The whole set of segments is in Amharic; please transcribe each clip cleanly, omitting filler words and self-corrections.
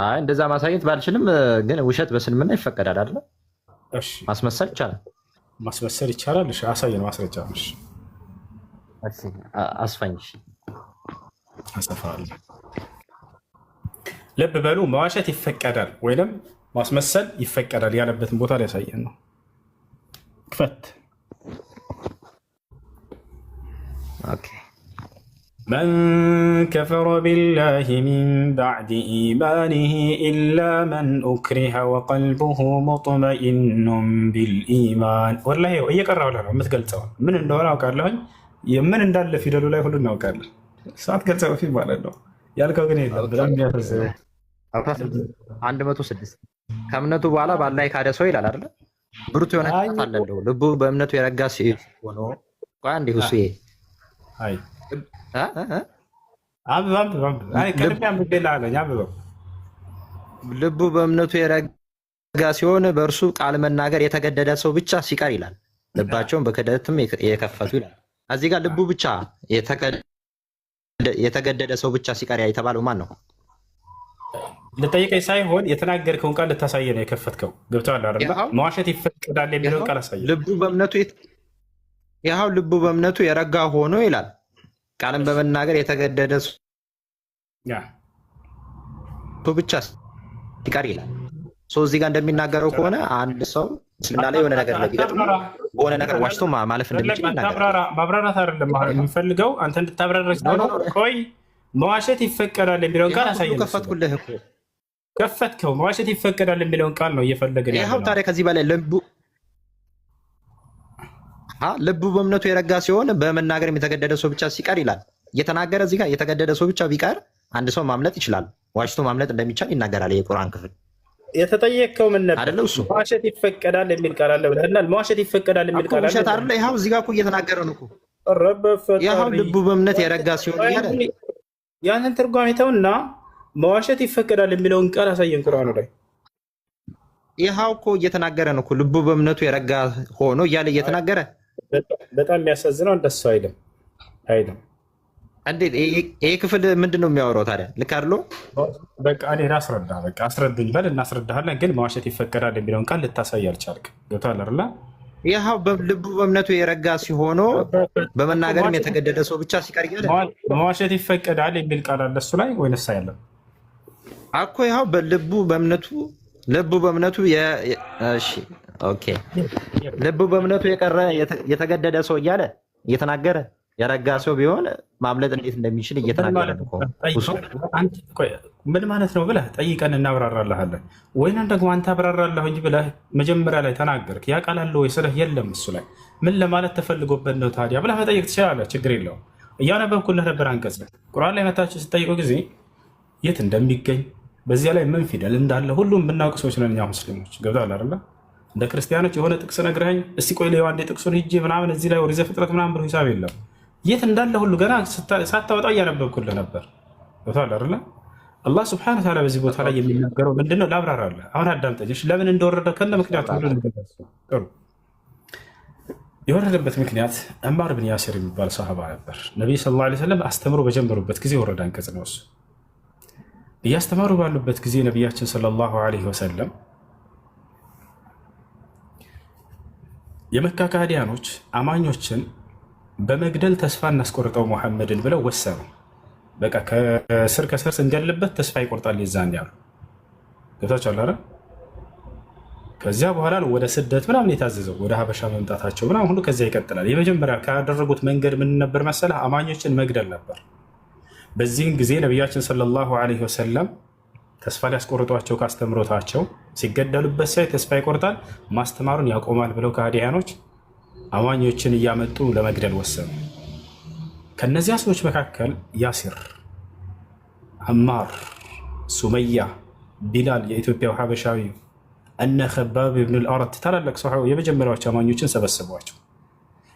አይ እንደዛ ማሳየት ባልችልም ግን ውሸት በእስልምና ይፈቀዳል አይደል? እሺ ማስመሰል ይቻላል። ማስመሰል ይቻላል። እሺ አሳየን፣ ማስረጃ። እሺ እሺ፣ አስፋኝ። እሺ። አሰፋለሁ። ልብ በሉ፣ መዋሸት ይፈቀዳል ወይንም ማስመሰል ይፈቀዳል ያለበትን ቦታ ሊያሳየን ነው። ክፈት። Okay። من كفر بالله من بعد إيمانه إلا من أكره وقلبه مطمئن بالإيمان። ወላሂ እየቀራሁ ነው የምትገልጸው ምን እንደሆነ አውቃለሁኝ። ምን እንዳለ ፊደሉ ላይ ሁሉ እናውቃለን። ሳትገልጸው በፊት ማለት ነው ያልከው ግን የለም። በጣም የሚያሳዝነው 106 ከእምነቱ በኋላ በአላህ የካደ ሰው ይላል አይደለ? ብርቱ የሆነ አይ ቅጣት አለው። ልቡ በእምነቱ የረጋ ሆኖ፣ ቆይ አንዴ ሁሱ አይ እ እ እ አንብብ አንብብ አንብብ። አይ ቀድሜ አንብቤልሃለሁ፣ አንብበው። ልቡ በእምነቱ የረጋ ሲሆን በእርሱ ቃል መናገር የተገደደ ሰው ብቻ ሲቀር ይላል። ልባቸውን በክህደትም የከፈቱ ይላል። እዚህ ጋር ልቡ ብቻ የተገደደ ሰው ብቻ ሲቀር የተባለው ማን ነው? ልጠይቀኝ ሳይሆን የተናገርከውን ቃል ልታሳየ ነው የከፈትከው። ገብቶሃል አይደለ? ይኸው መዋሸት ይፈቀዳል የሚለውን ይኸው ቃል አሳየ። ልቡ በእምነቱ ይኸው ልቡ በእምነቱ የረጋ ሆኖ ይላል። ቃልን በመናገር የተገደደ ሰው ያ ብቻ ሲቀር ይላል። ሰው እዚህ ጋር እንደሚናገረው ከሆነ አንድ ሰው እስልምና ላይ የሆነ ነገር ላይ ቢገጥመው አታብራራ። በሆነ ነገር ዋሽቶ ማለፍ እንደሚችል ይናገራል። አታብራራ። ማብራራት አይደለም አሁን የምንፈልገው አንተ እንድታብራራ No no ሳይሆን፣ No፣ ቆይ መዋሸት ይፈቀዳል የሚለውን ቃል ይኸው ሁሉ አሳየን። እሱ ጋር ከፈትኩልህ እኮ። ከፈትከው። መዋሸት ይፈቀዳል የሚለውን ቃል ነው እየፈለግን ያለ ይኸው ነው። ታዲያ ከዚህ በላይ ልቡ በእምነቱ የረጋ ሲሆን በመናገር የተገደደ ሰው ብቻ ሲቀር ይላል። እየተናገረ እዚህ ጋር የተገደደ ሰው ብቻ ቢቀር አንድ ሰው ማምለጥ ይችላል። ዋሽቶ ማምለጥ እንደሚቻል ይናገራል የቁርአን ክፍል። የተጠየቅከው ምን ነበር? አይደለ እሱ? መዋሸት ይፈቀዳል የሚል ቃል አለ ብለህናል። መዋሸት ይፈቀዳል የሚል እኮ ቃል አለ ውሸት አይደለ? ብለህናል። ይኸው እዚህ ጋር እኮ እየተናገረ ነው እኮ። ኧረ ይኸው በፈጣሪ። ልቡ በእምነት የረጋ ሲሆን እያለ። ያንን ትርጓሜ ተውና መዋሸት ይፈቀዳል የሚለውን ቃል አሳየን ቁርአኑ ላይ። ይኸው እኮ እየተናገረ ነው እኮ። ልቡ በእምነቱ የረጋ ሆኖ እያለ እየተናገረ። በጣም የሚያሳዝነው እንደሱ አይልም አይልም። እንዴት? ይሄ ክፍል ምንድን ነው የሚያወራው ታዲያ? ልክ አይደለ? በቃ እኔ ላስረዳ፣ በቃ አስረዱኝ በል እናስረዳሃለን። ግን መዋሸት ይፈቀዳል የሚለውን ቃል ልታሳይ አልቻልክም። ገብቶሃል አይደለ? ይኸው ልቡ በእምነቱ የረጋ ሲሆኖ በመናገርም የተገደደ ሰው ብቻ ሲቀር እያለ። መዋሸት ይፈቀዳል የሚል ቃል አለ እሱ ላይ ወይንስ አይደለም? እኮ ይኸው በልቡ በእምነቱ ልቡ በእምነቱ እሺ okay፣ ልቡ በእምነቱ የቀረ የተገደደ ሰው እያለ እየተናገረ የረጋ ሰው ቢሆን ማምለጥ እንዴት እንደሚችል ምን እየተናገረ ማለት ነው ነው? እኮ እሱ። አንተ ቆይ፣ ምን ማለት ነው ብለህ ጠይቀን እናብራራልሃለን። ወይንም ደግሞ አንተ አብራራለሁኝ ብለህ መጀመሪያ ላይ ተናገርክ። ያ ቃል አለ ወይ ስልህ የለም እሱ ላይ ምን ለማለት ተፈልጎበት ነው ታዲያ ብለህ መጠየቅ ትችላለህ። ችግር የለውም። እያነበብኩልህ ነበር አንቀጽ ቁርአን ላይ መታችሁ ስጠይቁ ጊዜ የት እንደሚገኝ በዚያ ላይ ምን ፊደል እንዳለ ሁሉም ብናውቅ ሰዎች ነን እኛ ሙስሊሞች። ገብቶሃል አይደለ? እንደ ክርስቲያኖች የሆነ ጥቅስ ነግረኸኝ እስቲ ቆይ ለይው አንዴ ጥቅሱን ሂጄ ምናምን እዚህ ላይ ኦሪት ዘፍጥረት ምናምን ብሎ ሂሳብ የለም። የት እንዳለ ሁሉ ገና ሳታወጣው እያነበብኩልህ ነበር። ገብቶሃል አይደለ? አላህ ስብሐነ ወተዓላ በዚህ ቦታ ላይ የሚናገረው ምንድን ነው? ላብራራለህ። አሁን አዳምጠኝ እሺ። ለምን እንደወረደ ከነ ምክንያቱ ሁሉ ጥሩ። የወረደበት ምክንያት ዐማር ብን ያሲር የሚባል ሰሃባ ነበር። ነቢይ ሰለላሁ ዐለይሂ ወሰለም አስተምሮ በጀመሩበት ጊዜ የወረደ አንቀጽ ነው እሱ። እያስተማሩ ባሉበት ጊዜ ነቢያችን ሰለላሁ ዐለይሂ ወሰለም የመካ ከሃዲያኖች አማኞችን በመግደል ተስፋ እናስቆርጠው ሙሐመድን ብለው ወሰኑ። በቃ ከስር ከስር ስንገልበት ተስፋ ይቆርጣል የዛን ያሉ። ገብታችኋል አይደል? ከዚያ በኋላ ነው ወደ ስደት ምናምን የታዘዘው፣ ወደ ሀበሻ መምጣታቸው ምናምን ሁሉ ከዚያ ይቀጥላል። የመጀመሪያ ካደረጉት መንገድ ምን ነበር መሰለህ? አማኞችን መግደል ነበር። በዚህን ጊዜ ነቢያችን ሰለላሁ ዐለይሂ ወሰለም ተስፋ ሊያስቆርጧቸው ካስተምሮታቸው ሲገደሉበት ሳይ ተስፋ ይቆርጣል፣ ማስተማሩን ያቆማል ብለው ከሃዲያኖች አማኞችን እያመጡ ለመግደል ወሰኑ። ከነዚያ ሰዎች መካከል ያሲር፣ አማር፣ ሱመያ፣ ቢላል የኢትዮጵያው ሀበሻዊ፣ እነ ከባብ ብን አረት ታላላቅ ሰው የመጀመሪያዎች አማኞችን ሰበሰቧቸው።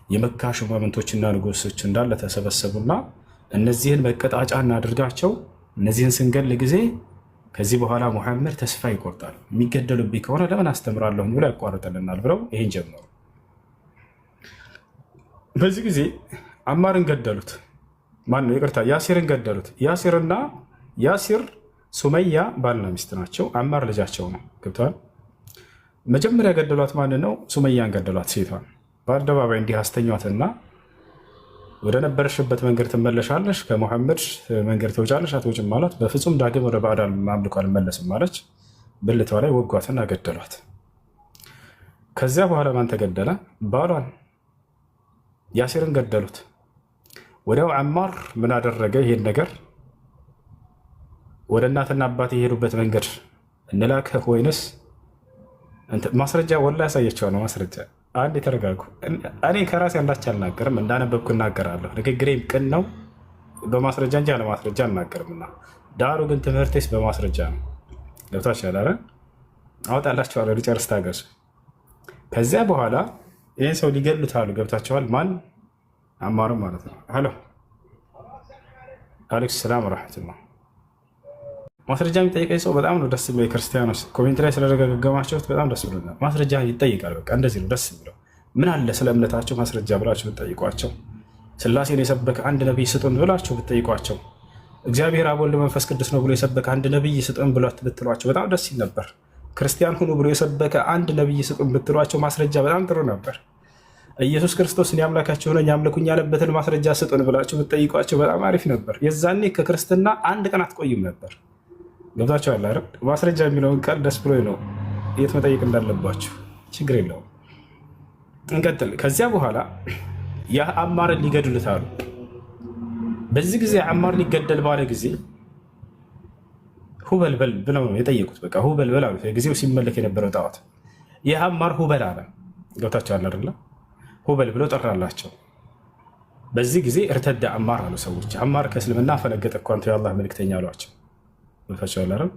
የመካ ሹማምንቶችና ንጉሶች እንዳለ ተሰበሰቡና እነዚህን መቀጣጫ እናድርጋቸው፣ እነዚህን ስንገል ጊዜ ከዚህ በኋላ ሙሐመድ ተስፋ ይቆርጣል፣ የሚገደሉብኝ ከሆነ ለምን አስተምራለሁ ብሎ ያቋርጥልናል ብለው ይህን ጀመሩ። በዚህ ጊዜ አማርን ገደሉት። ማን ነው? ይቅርታ፣ ያሲርን ገደሉት። ያሲርና ያሲር ሱመያ ባልና ሚስት ናቸው። አማር ልጃቸው ነው። ገብተዋል። መጀመሪያ ገደሏት ማን ነው? ሱመያን ገደሏት፣ ሴቷን በአደባባይ እንዲህ አስተኟትና ወደ ነበረሽበት መንገድ ትመለሻለሽ፣ ከሙሐመድ መንገድ ትወጫለሽ፣ አትወጭም አሏት። በፍጹም ዳግም ወደ ባዕድ አምልኮ አልመለስም አለች። ብልቷ ላይ ወጓትና ገደሏት። ከዚያ በኋላ ማን ተገደለ? ባሏን ያሲርን ገደሉት። ወዲያው አማር ምን አደረገ? ይሄን ነገር ወደ እናትና አባት የሄዱበት መንገድ እንላክህ ወይንስ ማስረጃ? ወላ ያሳየችዋለሁ። ማስረጃ አንድ የተረጋጉ። እኔ ከራሴ አንዳች አልናገርም፣ እንዳነበብኩ እናገራለሁ። ንግግሬም ቅን ነው፣ በማስረጃ እንጂ አለማስረጃ አልናገርምና፣ ዳሩ ግን ትምህርቴስ በማስረጃ ነው። ገብታችኋል? ኧረ አወጣላችኋለሁ። ልጨርስ፣ ታገሱ። ከዚያ በኋላ ይህን ሰው ሊገሉት አሉ። ገብታችኋል? ማን? አማርም ማለት ነው። ሄሎ አሌክስ ሰላም ረሕመቱላህ። ማስረጃ የሚጠይቀኝ ሰው በጣም ነው ደስ የሚለው። ክርስቲያኖች comment ላይ ስለደጋገማችሁት በጣም ደስ ብሎኛል። ማስረጃ ይጠይቃል። በቃ እንደዚህ ነው ደስ የሚለው። ምን አለ ስለ እምነታቸው ማስረጃ ብላችሁ ብትጠይቋቸው፣ ስላሴን የሰበከ አንድ ነቢይ ስጡን ብላችሁ ብትጠይቋቸው፣ እግዚአብሔር አብ ወልድ መንፈስ ቅዱስ ነው ብሎ የሰበከ አንድ ነቢይ ስጡን ብትሏቸው በጣም ደስ ይል ነበር። ክርስቲያን ሁኑ ብሎ የሰበከ አንድ ነቢይ ስጡን ብትሏቸው ማስረጃ በጣም ጥሩ ነበር። ኢየሱስ ክርስቶስ እኔ አምላካችሁ ነኝ አምልኩኝ ያለበትን ማስረጃ ስጡን ብላችሁ ብትጠይቋቸው በጣም አሪፍ ነበር። የዛኔ ከክርስትና አንድ ቀን አትቆይም ነበር። ገብታችኋል አይደል? ማስረጃ የሚለውን ቃል ደስ ብሎኝ ነው የት መጠየቅ እንዳለባችሁ። ችግር የለውም። እንቀጥል። ከዚያ በኋላ ያ አማርን ሊገድሉት አሉ። በዚህ ጊዜ አማር ሊገደል ባለ ጊዜ ሁበል በል ብለው ነው የጠየቁት። በቃ ሁበል በል አሉት። ጊዜው ሲመለክ የነበረው ጣዖት ይህ አማር ሁበል አለ። ገብታችኋል አይደለ? ሁበል ብሎ ጠራላቸው። በዚህ ጊዜ ارتد አማር አሉ ሰዎች። አማር ከእስልምና ፈነገጠ እኮ አንተ የአላህ መልክተኛ አሏቸው። ገብታችኋል አይደል?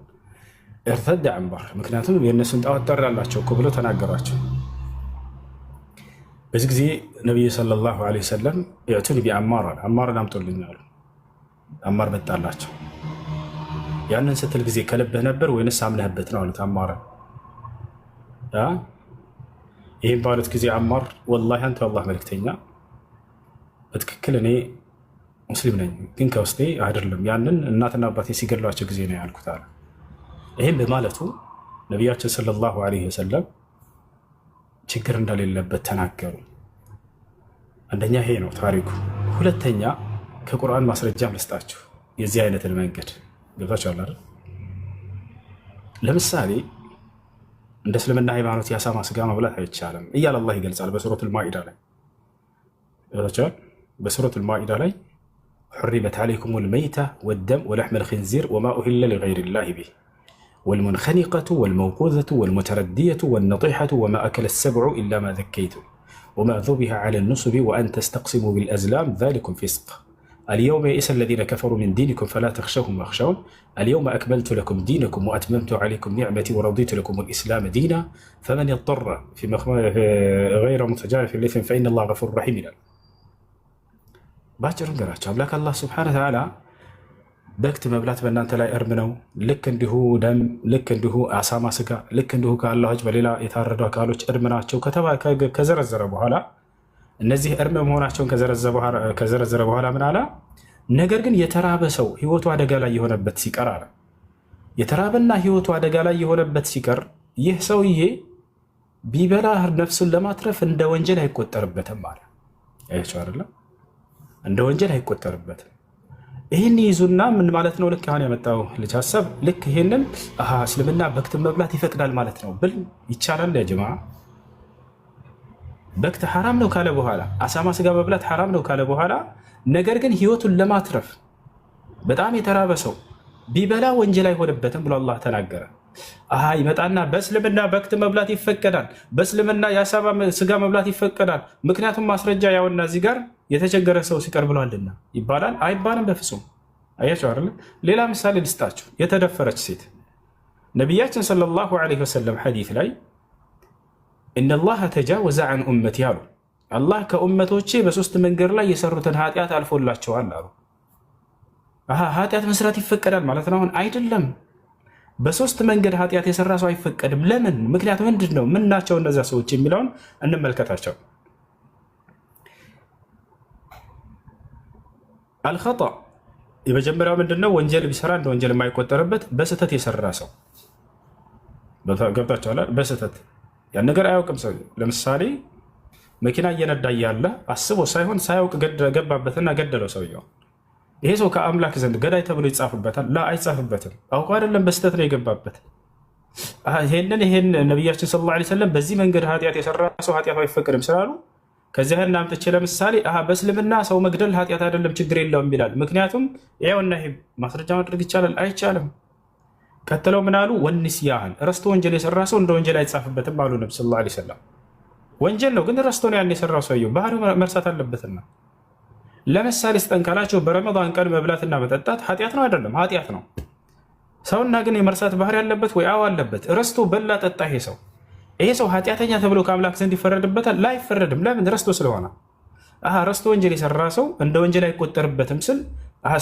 ارتد አማር፣ ምክንያቱም የእነሱን ጣዖት ጠራላቸው እኮ ብሎ ተናገሯቸው። በዚህ ጊዜ ነቢዩ صلى الله عليه وسلم ائتوني بعمار አለ። አማርን አምጡልኝ አሉ። አማር መጣላቸው። ያንን ስትል ጊዜ ከልብህ ነበር ወይንስ አምነህበት ነው አሉት አማርን። ይህም ባሉት ጊዜ አማር والله አንተ አላህ መልክተኛ በትክክል እኔ ሙስሊም ነኝ፣ ግን ከውስጤ አይደለም፣ ያንን እናትና አባቴ ሲገድሏቸው ጊዜ ነው ያልኩት አለ። ይህም በማለቱ ነቢያችን صلى الله عليه وسلم ችግር እንደሌለበት ተናገሩ። አንደኛ ይሄ ነው ታሪኩ። ሁለተኛ ከቁርአን ማስረጃም ልስጣችሁ የዚህ አይነትን መንገድ ገብታችኋል አይደል? ለምሳሌ እንደ እስልምና ሃይማኖት የአሳማ ስጋ መብላት አይቻልም እያለ አላህ ይገልጻል በሱረቱል ማኢዳ ላይ ገብታችኋል። በሱረቱል ማኢዳ ላይ حرمت عليكم الميتة والدم ولحم الخنزير وما أهل لغير الله به والمنخنقة والموقوذة والمتردية والنطيحة وما أكل السبع إلا ما ذكيتم وما ذبح على النصب وأن تستقسموا بالأزلام ذلكم فسق اليوم يئس الذين كفروا من دينكم فلا تخشوهم واخشون اليوم أكملت لكم دينكم وأتممت عليكم نعمتي ورضيت لكم الإسلام دينا فمن اضطر في غير متجانف لإثم فإن الله غفور رحيم ይላል። ባጭሩ ንገራቸው አምላክ አላህ سبحانه وتعالى በክት መብላት በእናንተ ላይ እርም ነው። ልክ እንዲሁ ደም፣ ልክ እንዲሁ አሳማ ስጋ፣ ልክ እንዲሁ ከአላህ ውጭ በሌላ የታረዱ አካሎች እርም ናቸው ከዘረዘረ በኋላ፣ እነዚህ እርም መሆናቸውን ከዘረዘረ በኋላ ምን አለ? ነገር ግን የተራበ ሰው ህይወቱ አደጋ ላይ የሆነበት ሲቀር አለ። የተራበና ህይወቱ አደጋ ላይ የሆነበት ሲቀር ይህ ሰውዬ ቢበላ ነፍሱን ለማትረፍ እንደ ወንጀል አይቆጠርበትም አለ። አያችሁ አይደለም? እንደ ወንጀል አይቆጠርበትም። ይህን ይዙና ምን ማለት ነው? ልክ አሁን ያመጣው ልጅ ሀሳብ ልክ ይሄንን እስልምና በክት መብላት ይፈቅዳል ማለት ነው ብል ይቻላል? يا جماعة፣ በክት ሐራም ነው ካለ በኋላ፣ አሳማ ስጋ መብላት ሐራም ነው ካለ በኋላ፣ ነገር ግን ህይወቱን ለማትረፍ በጣም የተራበ ሰው ቢበላ ወንጀል አይሆንበትም ብሎ አላህ ተናገረ። አሃ ይመጣና በእስልምና በክት መብላት ይፈቀዳል፣ በእስልምና የአሳማ ስጋ መብላት ይፈቀዳል፣ ምክንያቱም ማስረጃ ያውና እዚህ ጋር የተቸገረ ሰው ሲቀር ብሏልና ይባላል አይባልም? በፍጹም። አያቸው አይደለ? ሌላ ምሳሌ ልስጣችሁ። የተደፈረች ሴት ነቢያችን صلى الله عليه وسلم ሐዲስ ላይ إن الله تجاوز عن أمتي አሉ። አላህ ከኡመቶቼ በሶስት መንገድ ላይ የሰሩትን ኃጢአት አልፎላቸዋል አሉ። ኃጢአት መስራት ይፈቀዳል ማለት ነው? አሁን አይደለም። በሶስት መንገድ ኃጢአት የሰራ ሰው አይፈቀድም። ለምን? ምክንያቱ ምንድን ነው? ምን ናቸው እነዚያ ሰዎች የሚለውን እንመልከታቸው። الخطأ የመጀመሪያው ምንድነው? ወንጀል ቢሰራ እንደ ወንጀል የማይቆጠርበት በስህተት የሰራ ሰው። ገብታችኋል? በስህተት ያን ነገር አያውቅም ሰው። ለምሳሌ መኪና እየነዳ እያለ አስቦ ሳይሆን ሳያውቅ ገባበትና ገደለው ሰውየው። ይሄ ሰው ከአምላክ ዘንድ ገዳይ ተብሎ ይጻፍበታል? لا፣ አይጻፍበትም። አውቆ አይደለም፣ በስህተት ነው የገባበት። ይሄን ነቢያችን صلى الله عليه وسلم በዚህ መንገድ ኃጢአት የሰራ ሰው ኃጢአቱ አይፈቅድም ስላሉ ከዚህ ህን አምጥቼ ለምሳሌ በእስልምና ሰው መግደል ኃጢአት አይደለም ችግር የለውም ይላል። ምክንያቱም ይኸውና ይሄ ማስረጃ ማድረግ ይቻላል አይቻልም? ቀጥለው ምን አሉ? والنسيان ረስቶ ወንጀል የሰራ ሰው እንደ ወንጀል አይጻፍበትም አሉ ነብ صلى الله عليه وسلم። ወንጀል ነው ግን ረስቶ ነው ያን የሰራው፣ ሰውየው ባህሪው መርሳት አለበትና። ለምሳሌ ስጠን ካላቸው በረመዳን ቀን መብላትና መጠጣት ኃጢአት ነው አይደለም? ኃጢአት ነው። ሰውና ግን የመርሳት ባህሪ አለበት ወይ? አዎ አለበት። ረስቶ በላ ጠጣ። ይሄ ሰው ኃጢአተኛ ተብሎ ከአምላክ ዘንድ ይፈረድበታል? ላይፈረድም። ለምን? ረስቶ ስለሆነ። ረስቶ ወንጀል የሰራ ሰው እንደ ወንጀል አይቆጠርበትም ስል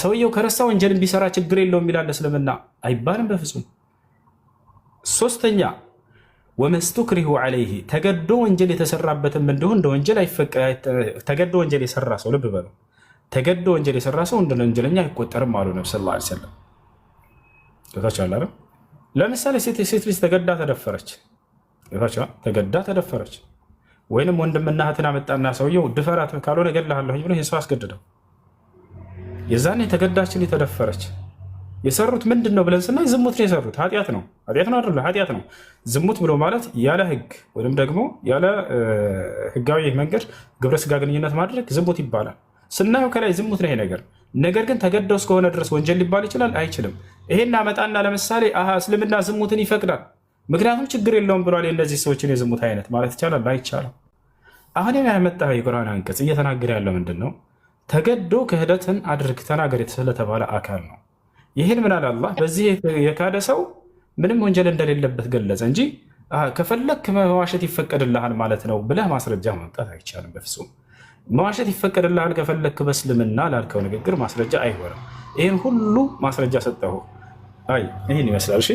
ሰውየው ከረሳ ወንጀልን ቢሰራ ችግር የለውም ይላል እስልምና አይባልም በፍጹም። ሶስተኛ وما استكرهوا عليه ተገዶ ወንጀል የተሰራበትም እንዲሁ እንደ ወንጀል ተገዶ ወንጀል የሰራ ሰው፣ ልብ በሉ፣ ተገዶ ወንጀል የሰራ ሰው እንደ ወንጀለኛ አይቆጠርም አሉ ነብ صلى الله عليه وسلم። ገብታችኋል አይደል? ለምሳሌ ሴት ልጅ ተገዳ ተደፈረች፣ ተገዳ ተደፈረች። ወይንም ወንድምና እህትን አመጣና ሰውየው ድፈራት ካልሆነ እገልሃለሁኝ ብሎ ይህን ሰው አስገድደው፣ የዛኔ ተገዳችን የተደፈረች የሰሩት ምንድን ነው ብለን ስናይ ዝሙት ነው የሰሩት። ኃጢአት ነው። ኃጢአት ነው አይደለ? ኃጢአት ነው። ዝሙት ብሎ ማለት ያለ ሕግ ወይም ደግሞ ያለ ሕጋዊ መንገድ ግብረ ስጋ ግንኙነት ማድረግ ዝሙት ይባላል። ስናየው ከላይ ዝሙት ነው ይሄ ነገር። ነገር ግን ተገደው እስከሆነ ድረስ ወንጀል ሊባል ይችላል? አይችልም። ይሄን አመጣና ለምሳሌ እስልምና ዝሙትን ይፈቅዳል፣ ምክንያቱም ችግር የለውም ብሏል። የእነዚህ ሰዎችን የዝሙት አይነት ማለት ይቻላል? አይቻልም። አሁን ያመጣው የቁርአን አንቀጽ እየተናገረ ያለው ምንድን ነው? ተገዶ ክህደትን አድርግ ተናገር ስለተባለ አካል ነው። ይህን ምን አለ አላህ? በዚህ የካደ ሰው ምንም ወንጀል እንደሌለበት ገለጸ እንጂ ከፈለክ መዋሸት ይፈቀድልሃል ማለት ነው ብለህ ማስረጃ ማምጣት አይቻልም በፍጹም። መዋሸት ይፈቀድልሃል ከፈለክ በእስልምና ላልከው ንግግር ማስረጃ አይሆንም። ይህን ሁሉ ማስረጃ ሰጠሁ። አይ ይህን ይመስላል። እሺ።